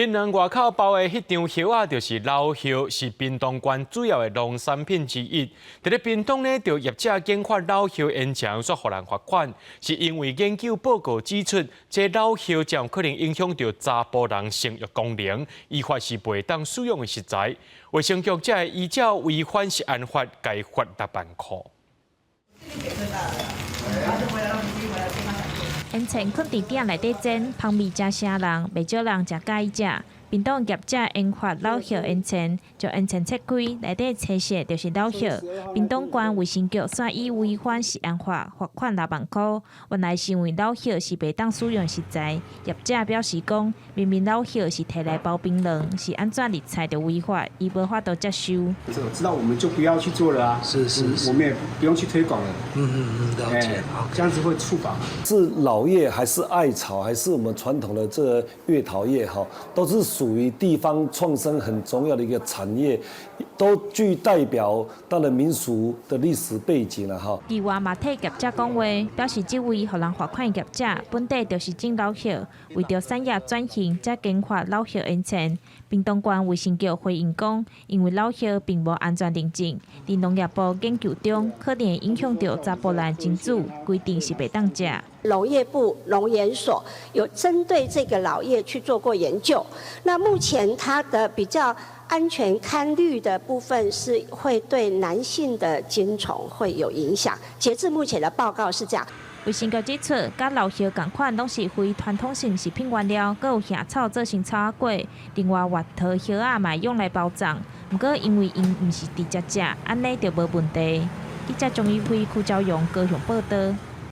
檳榔外口包的彼張葉仔，就是老葉，是屏東縣主要的農產品之一。佇咧屏東呢，著業者研發老葉煙腸，煞予人罰款，是因為研究報告指出，這老葉將可能影響著查埔人生育功能，依法是袂當使用的食材。衛生局才會依照違反食安法，共罰6萬箍。煙腸囥佇鼎內底煎，芳味誠晟人，袂少人誠佮意食。屏東業者研發老葉煙腸，將煙腸切開，內底青色就是老葉。屏東縣衛生局煞以違反食安法，罰款6萬箍。原來是因為老葉是袂當使用食材。業者表示講，明明老葉是提來包檳榔，是按怎入菜就違法，伊無法度接受。知道我們就不要去做了啊，是是是，我們也不用去推廣了。嗯嗯嗯，了解。這樣子會觸法。是老葉還是艾草，還是我們傳統的這個月桃葉哈，都是屬於地方創生很重要的一個產業，都具代表它的民俗的歷史背景了哈。議員嘛替業者講話，表示這位予人罰款的業者本底就是種老葉，為著產業轉型，才研發老葉煙腸。屏東縣衛生局回應講，因為老葉並無安全認證，佇農業部研究中，可能會影響著查埔人精子，規定是袂當食。農業部農研所有針對這個老葉去做過研究，那目前它的比較安全堪慮的部分是會對男性的精蟲會有影響。截至目前的報告是這樣。衛生局指出，佮老葉仝款，攏是非傳統性食品原料，閣有薹草做成草仔粿。另外，月桃葉仔嘛會用來包粽，毋過因為𪜶毋是直接食，按呢就無問題。記者鍾宇輝、柯昭陽高雄報導。